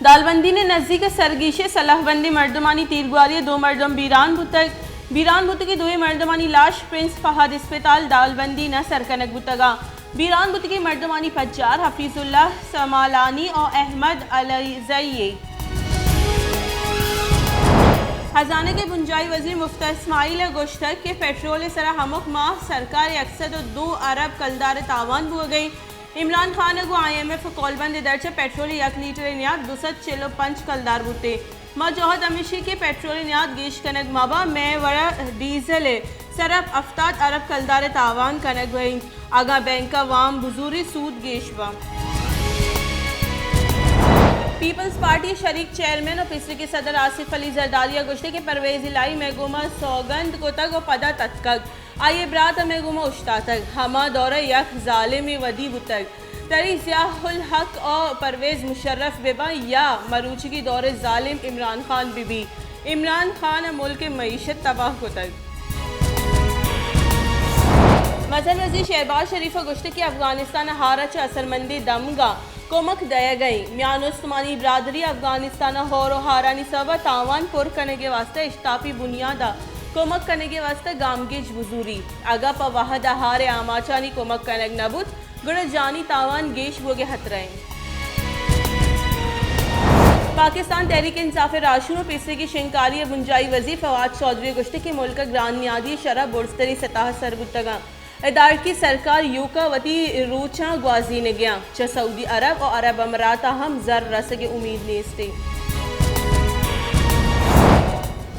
دالبندین ءِ نزیک ءَ سرگیشے سلاہ بندیں مردمانی تیرگواری ءَ دو مردم بیران بوتگ۔ بیران بوتگیں دوئیں مردمانی لاش پرنس فہد اسپتال دالبندین ءَ سر کنگ بوتگ اَنت۔ بیران بوتگیں مردمانی پجار حفیظ اللہ سمالانی ءُ احمد علیزئی اَنت۔ ہزانگ ءِ بنجاہی وزیر مفتاح اسماعیل ءَ گوشتگ کہ پٹرول ءِ سرا ہمک ماہ سرکار ءَ یک سد ءُ دو ارب کلدار ءِ تاوان بوگ ءَ اِنت۔ عمران خان ءَ گوں آئی ایم ایف ءِ کولبند ءِ درچ ءَ پٹرول ءِ یک لیٹر ءِ نیاد دو سد چل ءُ پنچ کلدار بوتیں۔ ما جہد ہمیش اِنت کہ پٹرول ءِ نیاد گیش کنگ مہ بنت، مئے وڑ ءَ ڈیزل ءِ سرا ہفتاد ارب کلدار ءِ تاوان کنگ بہ بیت۔ اگاں بینک ءَ وام بزوری، سود گیش بنت۔ پیپلز پارٹی ءِ شریک چیئرمین ءُ پیسریگیں صدر آصف علی زرداری ءَ گوشتگ کہ پرویز الہی مئے گوما سوگند کتگ ءُ پدا تتکگ۔ آئی ءِ برات ءَ مئے گوما اوشتاتگ۔ ہما دور ءَ یک ظالمے ودی بوتگ۔ تری ضیاء الحق ءُ پرویز مشرف بہ بنت یا مروچیگیں دور ءِ ظالم عمران خان بہ بیت۔ عمران خان ءَ ملک ءِ معیشت تباہ کتگ۔ مزن وزیر شہباز شریف ءَ گوشتگ کہ افغانستان ءَ ہار ءَ چہ اثرمندیں دمگاں کمک دئیگ ءَ اِنت۔ میان استمانی برادری افغانستان ءَ ہور ءُ ہارانی سبب ءَ تاوان پر کنگ ءِ واستہ اشتاپی بنیاد ءَ کمک کنگ ءِ واستہ گامگیج بزوریت۔ اگاں پہ وہد ءَ ہار ءِ آماچانی کمک کنگ نہ بوت، گڑا جانی تاوان گیش بوگ ءِ ہترہ اِنت۔ پاکستان تحریک انصاف ءِ راہشون ءُ پیسریگیں شنگکاری ءِ بنجاہی وزیر فواد چوہدری ءَ گوشتگ کہ ملک ءِ گران نیادی ءِ شرح برزتریں سطح ءَ سر بوتگ اَنت۔ ادارکی سرکار ایوک ءَ وتی روچاں گوازینگ ءَ اَنت۔ چہ سعودی عرب ءُ عرب امارات ءَ ہم زر رسگ ءِ امیت نیست اِنت۔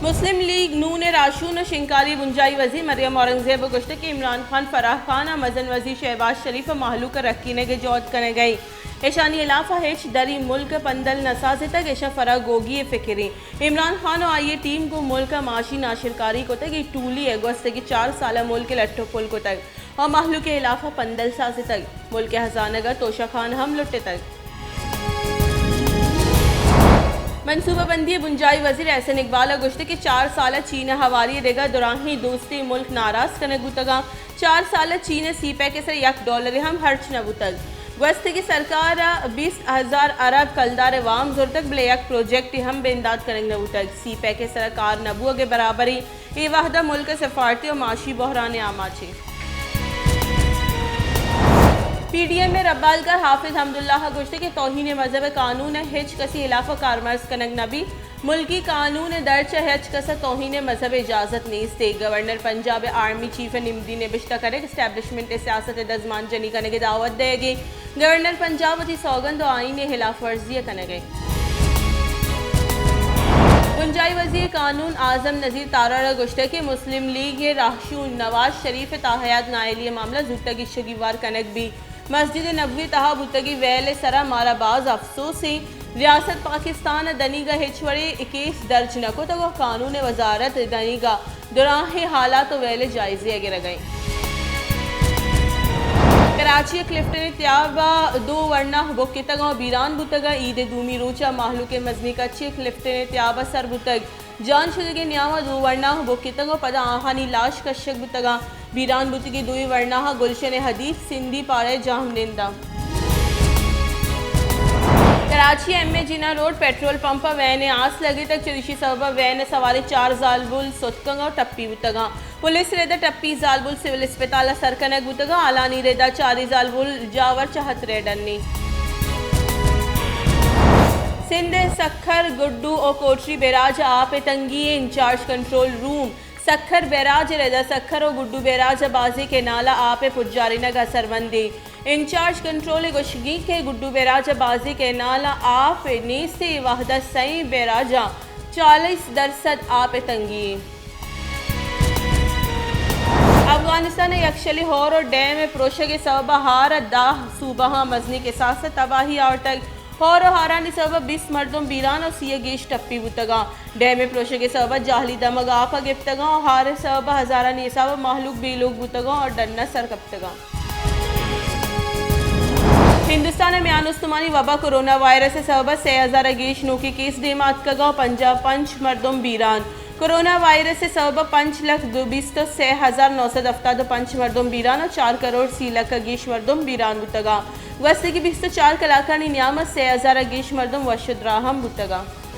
مسلم لیگ نون ءِ راہشون ءُ شنگکاری بنجاہی وزیر مریم اورنگزیب ءَ گوشتگ کہ عمران خان، فرح خان ءُ مزن وزیر شہباز شریف ءَ مہلوک ءَ رکینگ ءِ جہد کنگ ءَ اِنت۔ ایشانی ہلاف ءَ ہچ دری ملک ءَ پندل نہ سازتگ، ایشاں فرح گوگی ءِ فکر اِنت۔ عمران خان ءُ آئی ءِ ٹیم گوں ملک ءَ معاشی ناشرکاری کتگ، اے ٹولی ءَ گوستگیں چار سال ءَ ملک ءَ لٹ ءُ پل کتگ ءُ مہلوک ءِ ہلاف ءَ پندل سازتگ، ملک ءِ ہزانگ ءَ توشہ خانہ ہم لٹتگ۔ منصوبہ بندی ءِ بنجاہی وزیر احسن اقبال ءَ گوشتگ کہ چار سال ءَ چین ءِ ہواری ءَ دگہ دراہیں دوستیں ملک ناراض کنگ بوتگ اَنت۔ چار سال ءَ چین ءَ سی پیک ءِ سر ءَ یک ڈالرے ہم ہرچ نہ بوتگ۔ گوستگیں سرکار ءَ بیست ہزار ارب کلدار ءِ وام زرتگ، بلے یک پروجیکٹے ہم بندات کنگ نہ بوتگ۔ سی پیک ءِ سر ءَ کار نہ بوگ ءِ برابر اِنت۔ اے وہد ءَ ملک ءَ سفارتی ءُ معاشی بحران ءِ آماچ اِنت۔ پی ڈی ایم ءِ ربالگار حافظ حمداللہ ءَ گوشتگ کہ توہین مذہب ءِ قانون ءِ ہچ کسی ہلاف ءَ کارمرز کنگ نہ بیت۔ ملکی قانون ءِ درچ ءَ ہچ کس ءَ توہین مذہب ءِ اجازت نیست۔ گورنر پنجاب ءِ آرمی چیف ءِ نمدی نبشتہ کنگ اسٹیبلشمنٹ ءِ سیاست ءِ دزمانجنی کنگ ءِ دعوت دئیگ ءَ اِنت۔ گورنر پنجاب وتی سوگند ءُ آئین ءِ ہلاف ورزی ءَ کنگ ءَ اِنت۔ بنجاہی وزیر قانون اعظم نذیر تارڑ ءَ گوشتگ کہ مسلم لیگ ءِ راہشون نواز شریف ءِ تاحیات نااہلی ءِ معاملہ زوتگ ءَ شگیوار کنگ بیت۔ مسجد نبوی ءِ تہا بوتگیں ویل ءِ سرا مارا باز افسوس اِنت۔ ریاست پاکستان ءَ دنیگا ہچ وڑیں کیس درج نہ کتگ ءُ قانون ءِ وزارت دنیگا دراہیں حالات ءُ ویل ءِ جائزہ ءَ گرگ ءَ اِنت۔ کراچی ءِ کلفٹن ءِ تیاب ءَ دو ورنا بکتگ ءُ بیران بوتگ اَنت۔ عید ءِ دومی روچ ءَ مہلوک ءِ مزنیں کچے کلفٹن ءِ تیاب ءَ سر بوتگ۔ جان شدگے نیام ءَ دو ورناہ بکتگ ءُ پدا آہانی لاش کشگ بوتگ اَنت۔ بیران بوتگیں دوئیں ورناہ گلشن حدیث سندھی پارہ ءِ جاہمنند اَنت۔ کراچی ءِ ایم اے جناح روڈ پٹرول پمپ ءَ وین ءِ آس لگتگ، چریشی سبب ءَ وین ءِ سواریں چار زالبول ستکگ ءُ ٹپی بوتگ اَنت۔ پولیس ءِ رد ءَ ٹپی زالبول سول اسپتال ءَ سر کنگ بوتگ ءُ حالانی رد ءَ چاریں زالبول جاور چہ ہترہ ءَ ڈن اَنت۔ سندھ ءِ سکھر، گڈو ءُ کوٹری بیراج ءَ آپ ءِ تنگی اِنت، انچارج کنٹرول روم۔ سکھر بیراج ءِ رد ءَ سکھر ءُ گڈو بیراج ءِ بازیں کینال ءَ آپ ءِ پجارینگ ءَ اثرمند اِنت۔ انچارج کنٹرول ءِ گوشگ اِنت کہ گڈو بیراج ءِ بازیں کینال ءَ آپ نیست اِنت، اے وہد ءَ سئیں بیراجاں چالیس درسد آپ ءِ تنگی اِنت۔ افغانستان ءِ یکشلیں ہور ءُ ڈیم ءِ پروشگ ءِ سبب ءَ ہار ءَ دہ صوبہاں مزنیں کساس ءَ تباہی آورتگ۔ ہور ءُ ہارانی سبب ءَ بیست مردم بیران ءُ سی ءَ گیش ٹپی بوتگ اَنت۔ ڈیم ءِ پروشگ ءِ سبب ءَ جاہلی دمگ آپ ءَ گپتگ اَنت ءُ ہار ءِ سبب ءَ ہزارانی حساب ءَ مہلوک بے لوگ بوتگ اَنت ءُ ڈن ءَ سر کپتگ اَنت۔ ہندوستان ءِ میان استمانی وبا کورونا وائرس ءِ سبب ءَ سئے ہزار ءَ گیش نوکیں کیس دیم ءَ اتکگ اَنت ءُ پنجاہ ءُ پنچ مردم بیران۔ کرونا وائرس ءِ سبب ءَ پنچ لکھ دو، بیست ءُ سے ہزار نو سد ہفتاد ءُ پنچ مردم بیران ءُ چار کروڑ سی لکھ ءَ گیش مردم بیران بوتگ اَنت۔ گوستگیں بیست ءُ چار کلاکانی نیام ءَ سے ہزار ءَ گیش مردم وش ءُ دراہ ہم بوتگ اَنت۔